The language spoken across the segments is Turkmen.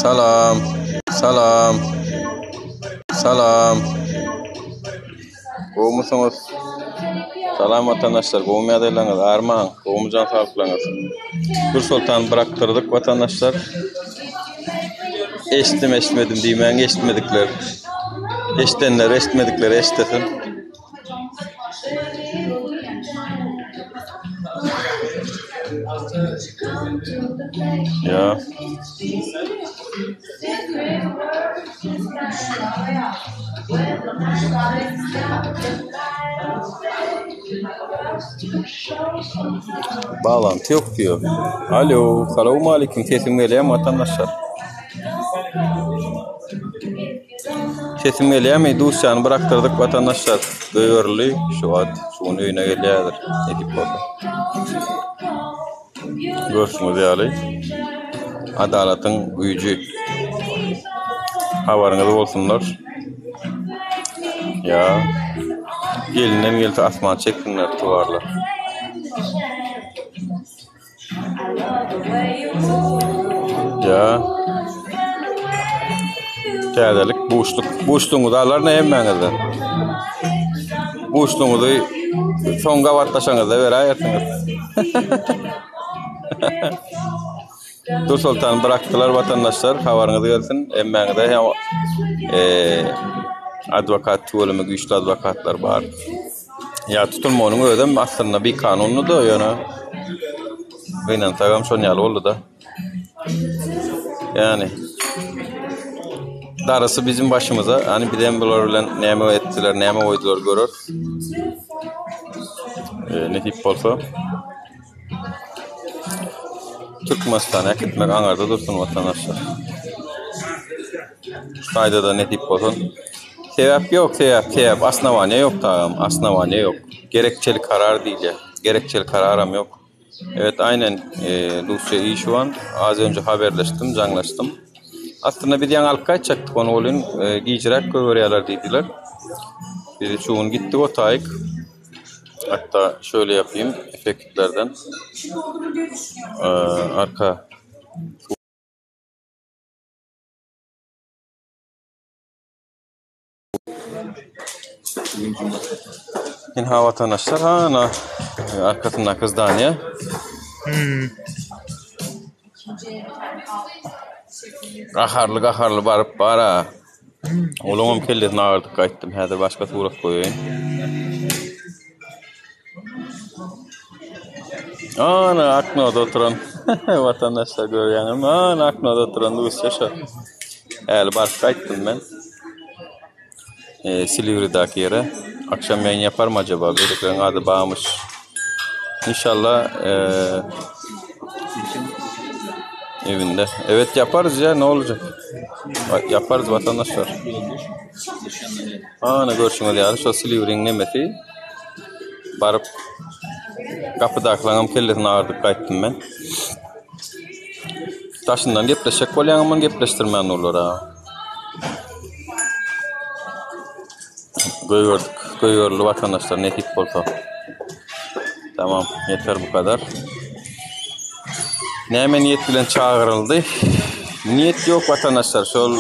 Salam. Salam. Salam. Gowumysyňyz? Salam watandaşlar, gowumy ýagdaýlaryňyz? Armaň, gowumy jan saglyklaryňyz? Dürsoltany bırakdyrdyk watandaşlar. Eşitdim, eşitmedim diýmäň, eşitmedikler. Eşidenler, eşitmedikler eşitesin. Ýa. Bağlantı yok diyor. Alo, salowmaleýkim, sesim gelýärmi watandaşlar? Sesim gelýärmi? Duşany bırakdyrdyk watandaşlar. Göýberildi. Şu wagt şu gün öýüne gelýärdir. Nesip bolsa. Görşüňiz ýaly adalatyň güýji. Habaryňyz bolsunlar. Ýa elinden gelse asman çeksinler tuwarlar. Ýa. Täzelik buşluk. Buşlugyňyzy alaryn hemmäňizden. Buşlugyňyzy soň gabatlaşaňyzda beräýersiňiz. Dursoltany bırakdylar watandaşlar, habaryňyz gelsin. Hemmäňize hem adwokat tüweleme güýçli adwokatlar bar. Ýa tutulmagynyň özem aslynda bikanundy-da, ýöne gynansagam şon ýaly boldy-da. Ýani darysy bizim başymyza, ýani bizem bular bilen näme etdiler, näme goýdular göreris. E, nesip bolsa. Türkmenistana äkitmek aňarda dursun watandaşlar. Şu taýda-da nesip bolsun. Sebäp ýok, sebäp, sebäp, osnowaniýa ýok tagam, osnowaniýa ýok. Gerekçeli karar diýilýär. Gerekçeli kararam ýok. Evet, aynen e, Rusya iyi şu an. Az önce haberleşdim, jaňlaşdym. Aslynda biz ýaňy alyp gaýtjakdyk ony welin e, gijräk goýberýärler diýdiler. Biz şu gün gitdik o taýyk. Hatta şöyle yapayım efektlerden. E, arka Ynha watandaşlar hana arkasyndaky zdaniýa. Hmm. Gaharly gaharly baryp bara. Olaňam kellesini agyrdyp gaýtdym. Häzir başga surat goýaýyn. Ana aknoda oturan watandaşlar görýäňizmi? Ana aknoda oturan Rusýa şo. Häli baryp gaýtdym men. E, Silivri'daki ýere. Akşam ýaýyn yaparmy acaba? Beýlekileriň ady barmyş. İnşallah e, evinde. Evet yaparız ya ne olacak? Yaparız vatandaşlar. Ana görşüňiz ýaly şo Silivriň nemesi. Baryp gapydakylaryňam kellesini agyrdyp gaýtdym men. Daşyndan gepleşjek bolýaňam ony gepleşdirmän durlar ha. Goýberdik. Goýberildi watandaşlar nesip bolsa. Tamam, ýeter bu kadar. Näme niýet bilen çagyryldy? Niýet ýok watandaşlar. Şol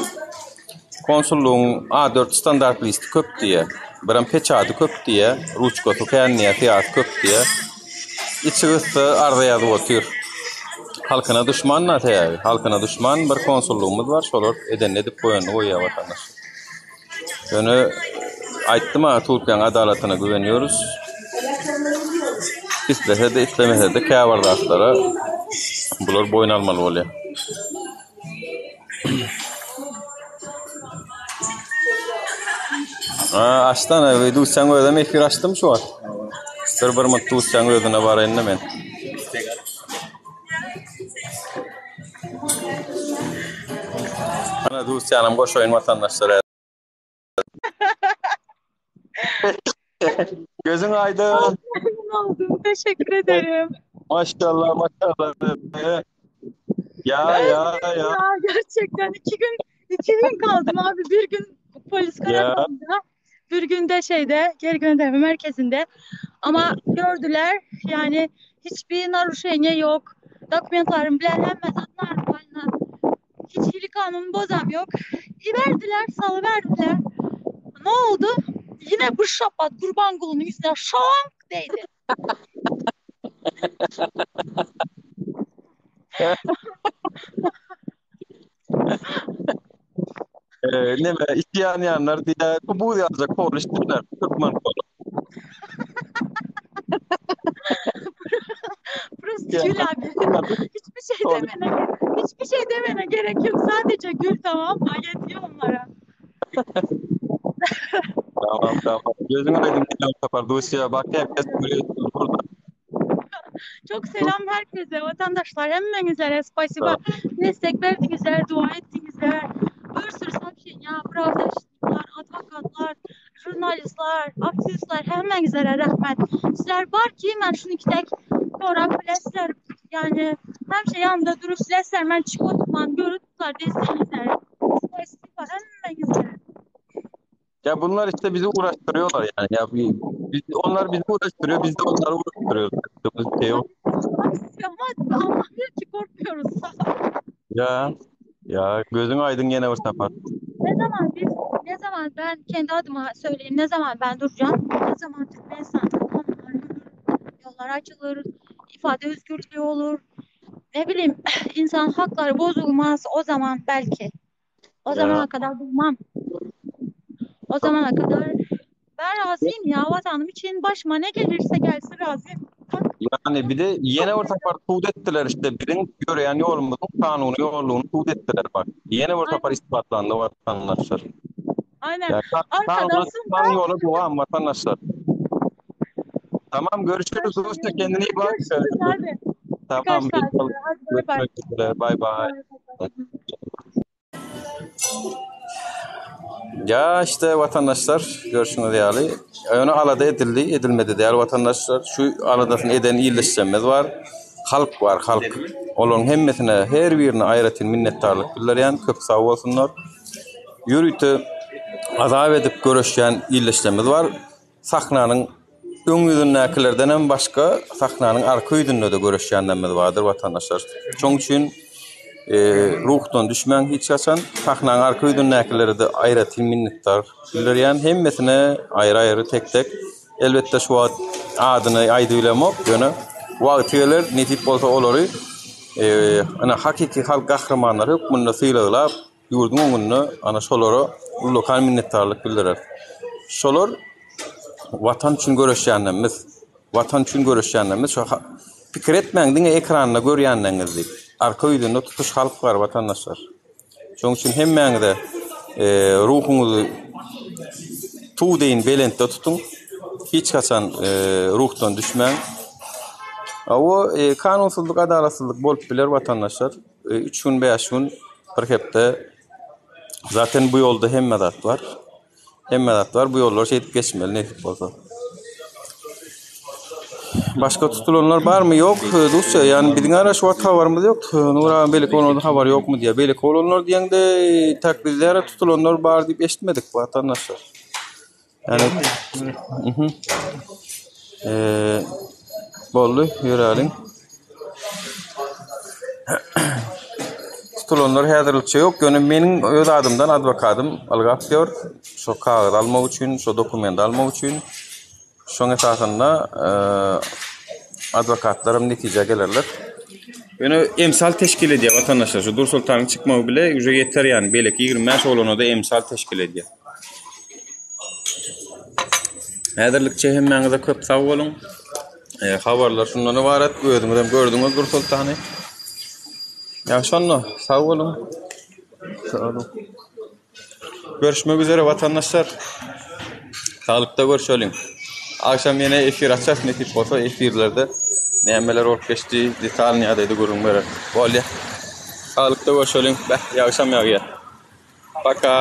Konsullygyň A dört standart listi köp diýýär. Birem peçady köp diýýär, ruçkasy kän diýýär, syýasy köp diýýär. Içi gyssa arza ýazyp otyr. Halkyna duşman da sebäbi. Halkyna duşman bir konsullygymyz bar, şolar edenini edip goýanyny goýýar watandaş. Ýöne aýtdym-a Türkiýäň adalatyna güweniýorus. Islese-de, islemese-de käbir zatlara bular boýun almaly bolýar. Ha, açdan abi, duşan özüm efir açdym şu wagt. Bir bir mut duşan özüne baraýyn da men. Ana duşanam goşaýyn watandaşlar. Gözüň aýdyn. Memnun oldum. Teşekkür ederim. Maşallah maşallah. Ya ya ya. Ya gerçekten iki gün iki gün kaldım abi. Bir gün polis Ya. karakolunda, bir gün de şeyde geri gönderme merkezinde. Ama gördüler yani hiçbir naruşение yok. Dokumentlarım bile hemen normalno. Hiç hili kanun bozam yok. Iberdiler, salıverdiler. Ne oldu? Yine bir şapat Gurbangulynyň ýüzüne şaňk değdi. Ee, neme içi ýanýanlar diýä buz ýaljak kola içdiler. Türkmen kola. Prosta gül abi. Hiçbir şey demene, hiçbir şey demene gerek yok. Sadece gül tamam mı? Yetiyor onlara. Tamam tamam. Gözüň aýdyň selam Sapar Duşýa bak herkes görýär burada. Çok selam herkese vatandaşlar hemmeňizlere spasiba. Destek berdiňizler, dua etdiňizler. Bir sürü soobşeniýa, prawdaşniklar, adwokatlar, žurnalistler, aktiwistler hemmeňizlere rahmet. Sizler bar ki men şuny kitek sorap bilesizler. Yani hemşe ýanymda durup bilesizler. Men çykyp oturman görüpler destegiňizleri. Spasiba hemmeňizlere. Ya bunlar işte bizi uğraştırıyorlar yani. Ya biz, onlar bizi uğraştırıyor, biz de onları uğraştırıyoruz. Yaptığımız bir şey yok. Ama Allah bilir ki korkmuyoruz. Ya ya gözün aydın gene bir sefer. Ne zaman biz, ne zaman ben kendi adıma söyleyeyim, ne zaman ben duracağım, ne zaman Türkmenistan'da kanunlar yürür, yollar açılır, ifade özgürlüğü olur, ne bileyim insan hakları bozulmaz o zaman belki. O Ya zamana kadar durmam. O zamana kadar ben razıyım ya vatanım için başıma ne gelirse gelsin razıyım. Bak yani bir de yine bir sefer sud ettiler işte birin göreyen yolumuzun kanunu yolunu sud ettiler bak. Yine bir sefer aynen ispatlandı vatandaşlar. aynen Ya kanuna arkadasın çıkan yola devam vatandaşlar. Tamam görüşürüz da Usta kendine iyi bak. görüşürüz abi. Birkaç Tamam saat inşallah sonra. Hadi bay bay. görüşmek üzere. Bay bay. Bay bay. Ya işte vatandaşlar görüşüňiz ýaly, ýöne alada edildi, edilmedi däl vatandaşlar. Şu aladasyny eden ildeşlerimiz bar. Halk bar, halk. Olaryň hemmesine, her birine aýratyn minnetdarlyk bildirýän, köp sag bolsunlar. Ýörite azap edip göreşýän ildeşlerimiz bar. Sahnanyň öň ýüzündäkilerdenem başga sahnanyň arka ýüzünde-de göreşýänlerimiz bardyr watandaşlar. Şoň üçin ruhdan düşmäň hiç haçan. Sahnanyň arka ýüzündäkilere-de aýratyn minnetdar bildirýän. Hemmesine aýry-aýry tek-tek. Elbetde şu wagt adyny aýdybilemok, ýöne wagty geler, nesip bolsa olary ine hakyky halk gahrymanlary hökmünde sylaglap, ýurduň öňünde ana şolara ullakan minnetdarlyk bildireris. Şolar Watan üçin göreşýänlerimiz, Watan üçin göreşýänlerimiz şo pikir etmäň diňe ekranda görýänleriňiz diýip. Arka ýüzünde tutuş halk bar watandaşlar. Şonuň üçin hemmäňize ruhuňyzy tug deýin belentde tutuň. Hiç haçan ruhdan düşmäň. Hawa, kanunsyzlyk, adalatsyzlyk bolup biler watandaşlar. Üç gün, bäş gün, bir hepde. Zaten bu ýolda hemme zat bar. Hemme zat bar. Bu ýollary şeýdip geçmeli nesip bolsa. Başga tutulanlar barmy? Ýok, Rusýa. Ýani biziň ara şu wagt habarymyz ýok. Nur aga beýleki olanlarda habar ýokmy diýýär. Beýleki olanlar diýeňde tak bizde ara tutulanlar bar diýip eşitmedik watandaşlar. Ýani Mhm. Eee boldy, ýöräliň. Tutulanlar häzirlikçe ýok. Ýöne meniň öz adymdan adwokatym ylgap ýör. Şo kagyzy almak üçin, şo dokumenti almak üçin. Şoň esasynda adwokatlaram netijä gelerler. Ýöne emsal teşkil edýär watandaşlar. Şu Dursoltanyň çykmagy bile uje ýeter ýani beýleki 25 oglana-da emsal teşkil edýär. Häzirlikçe hemmäňize köp sag boluň. E, habarlar şundan ybarat. Özüňiz hem gördüňiz Dursoltany. Ýagşy onda, sag boluň. Sag boluň. Görüşmek üzere watandaşlar. Saglykda görüşeliň. Agşam ýene efir açarys nesip bolsa efirlerde nämeler bolup geçdi detalny ýagdaýda gürrüň bereris. Bolýa. Saglykda görüşeliň. Beh, ýagşam ýagýar. Paka.